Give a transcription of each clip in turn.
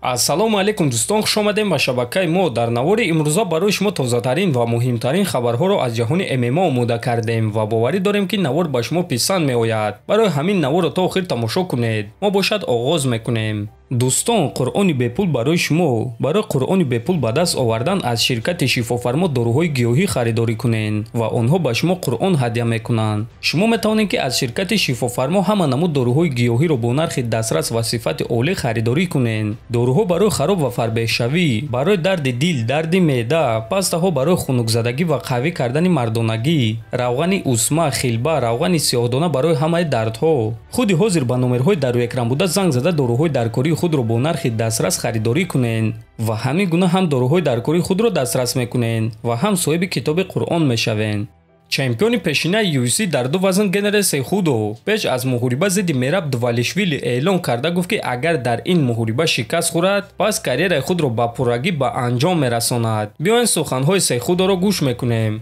Ассалому алайкум дӯстон, хуш омадем ба шабакаи мо. Дар навори имрӯза барои шумо тозатарин ва муҳимтарин хабарҳоро аз ҷаҳони ММА омода кардем ва боварӣ дорем, ки навор ба шумо писанд меояд. Барои ҳамин наворро то охир тамошо кунед. Мо бошад оғоз мекунем. Дӯстон, Қуръони бепул барои шумо. Барои Қуръони бепул ба даст овардан аз ширкати Шифофармо доруҳои гиёҳӣ харидорӣ кунед ва онҳо ба шумо Қуръон ҳадя мекунанд. Шумо метавонед, ки аз ширкати Шифофармо ҳама намуд доруҳои гиёҳиро бо нархи дастрас ва сифати олӣ харидорӣ кунед. Доруҳо барои хароб ва фарбеҳшавӣ, барои дарди дил, дарди меъда, пастаҳо барои хунукзадагӣ ва қавӣ кардани мардонагӣ, равғани усма, хилба, равғани сиёҳдона барои ҳамаи дардҳо. Худи ҳозир ба номерҳои дар рӯи экран буда занг зада доруҳои даркории худро бо нархи дастрас харидорӣ кунед ва ҳамин гуна ҳам доруҳои даркории худро дастрас мекунед ва ҳам соҳиби китоби Қуръон мешавед. Чемпиони пешинаи UFC дар ду вазн Генри Сехудо пеш аз муҳориба зидди Мераб Двалишвили эълон карда гуфт, ки агар дар ин муҳориба шикаст хӯрад, пас карьераи худро ба пуррагӣ ба анҷом мерасонад. Биёед, суханҳои Сехудоро гӯш мекунем.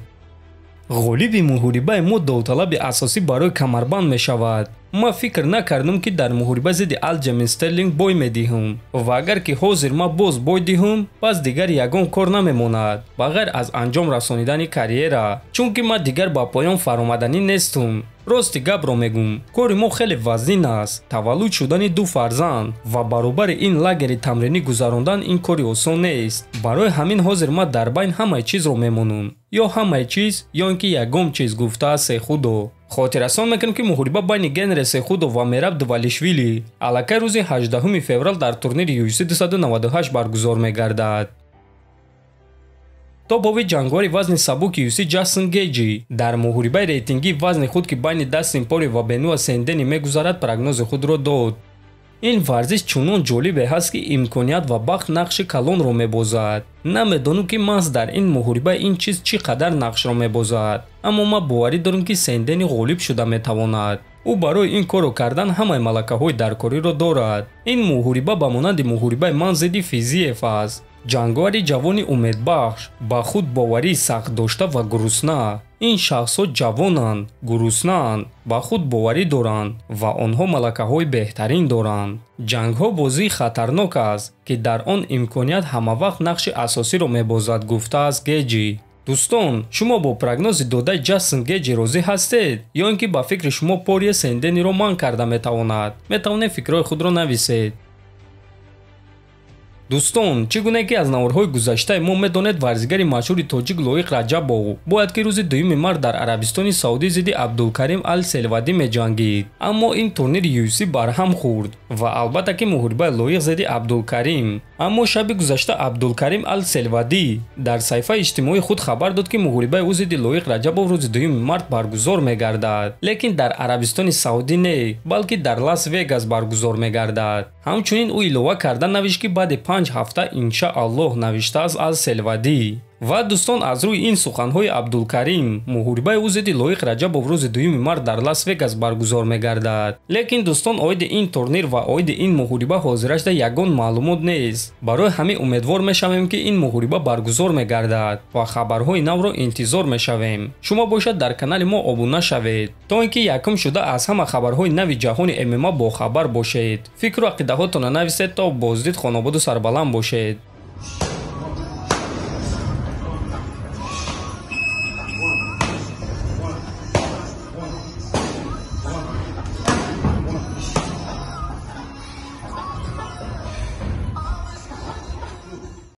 Ғолиби муҳорибаи мо довталаби асосӣ барои камарбанд мешавад. Ман фикр накардам, ки дар муҳориба зидди Алҷамин Стерлинг бой медиҳам, ва агар ки ҳозир ман боз бой диҳам, пас дигар ягон кор намемонад ба ғайр аз анҷом расонидани карьера, чунки ман дигар ба поён фаромаданӣ нестам. Рости гапро мегӯм, кори мо хеле вазнин аст. Таваллуд шудани ду фарзанд ва баробари ин лагери тамринӣ гузарондан ин кори осон нест. Барои ҳамин ҳозир ман дар байн ҳамаи чизро мемонам, ё ҳамаи чиз, ё ин ки ягон чиз, гуфтааст Сехудо. Хотиррасон мекунем, ки муҳориба байни Генри Сехудо ва Мераб Двалишвили аллакай рӯзи 18 феврал дар турнири UFC 298 баргузор мегардад. Топови ҷанговари вазни сабуки UFC Ҷастин Гейҷи дар муҳорибаи рейтингии вазни худ, ки байни Дастин Порье ва Бенуа Сен-Дени мегузарад, прогнози худро дод. Ин варзиш чунон ҷолибе ҳаст, ки имконият ва бахт нақши калонро мебозад. Намедонам, ки маҳз дар ин муҳориба ин чиз чӣ қадар нақшро мебозад, аммо ман боварӣ дорам, ки Сен-Дени ғолиб шуда метавонад. Ӯ барои ин корро кардан ҳамаи малакаҳои даркориро дорад. Ин муҳориба ба монанди муҳорибаи ман зидди Физиев аст. Ҷанговари ҷавони умедбахш, ба худ боварии сахт дошта ва гурусна. Ин шахсҳо ҷавонанд, гуруснаанд, ба худ боварӣ доранд ва онҳо малакаҳои беҳтарин доранд. Ҷангҳо бозии хатарнок аст, ки дар он имконият ҳамавақт нақши асосиро мебозад, гуфтааст Геҷи. Дӯстон, шумо бо прогнози додаи Ҷастин Геҷи розӣ ҳастед ё ин ки ба фикри шумо Порье Сен-Дениро манъ карда метавонад? Метавонед фикрҳои худро нависед. Дӯстон, чӣ гуна ки аз наворҳои гузаштаи мо медонед, варзигари машҳури тоҷик Лоиқ Раҷабов бояд ки рӯзи 2 март дар Арабистони Саудӣ зидди Абдулкарим Ал Селвадӣ меҷангид, аммо ин турнири UFC барҳам хӯрд ва албатта ки муҳорибаи Лоиқ зидди Абдулкарим. Аммо шаби гузашта Абдулкарим Ал Селвадӣ дар саҳифаи иҷтимоии худ хабар дод, ки муҳорибаи ӯ зидди Лоиқ Раҷабов рӯзи 2 март баргузор мегардад, лекин дар Арабистони Саудӣ не, балки дар Лас Вегас баргузор мегардад. Ҳамчунин ӯ илова карда навишт, ки баъди 5 ҳафта, иншааллоҳ, навиштааст Ал Селвадӣ. Ва дӯстон, аз рӯи ин суханҳои Абдулкарим муҳорибаи ӯ зидди Лоиқ Раҷабов рӯзи 2 март дар Лас Вегас баргузор мегардад. Лекин дӯстон, оиди ин турнир ва оиди ин муҳориба ҳозирашда ягон маълумот нест. Барои ҳамин умедвор мешавем, ки ин муҳориба баргузор мегардад, ва хабарҳои навро интизор мешавем. Шумо бошад дар канали мо обуна шавед, то ин ки якум шуда аз ҳама хабарҳои нави ҷаҳони ММА бохабар бошед. Фикру ақидаҳотонро нависед. То боздид, хонободу сарбаланд бошед.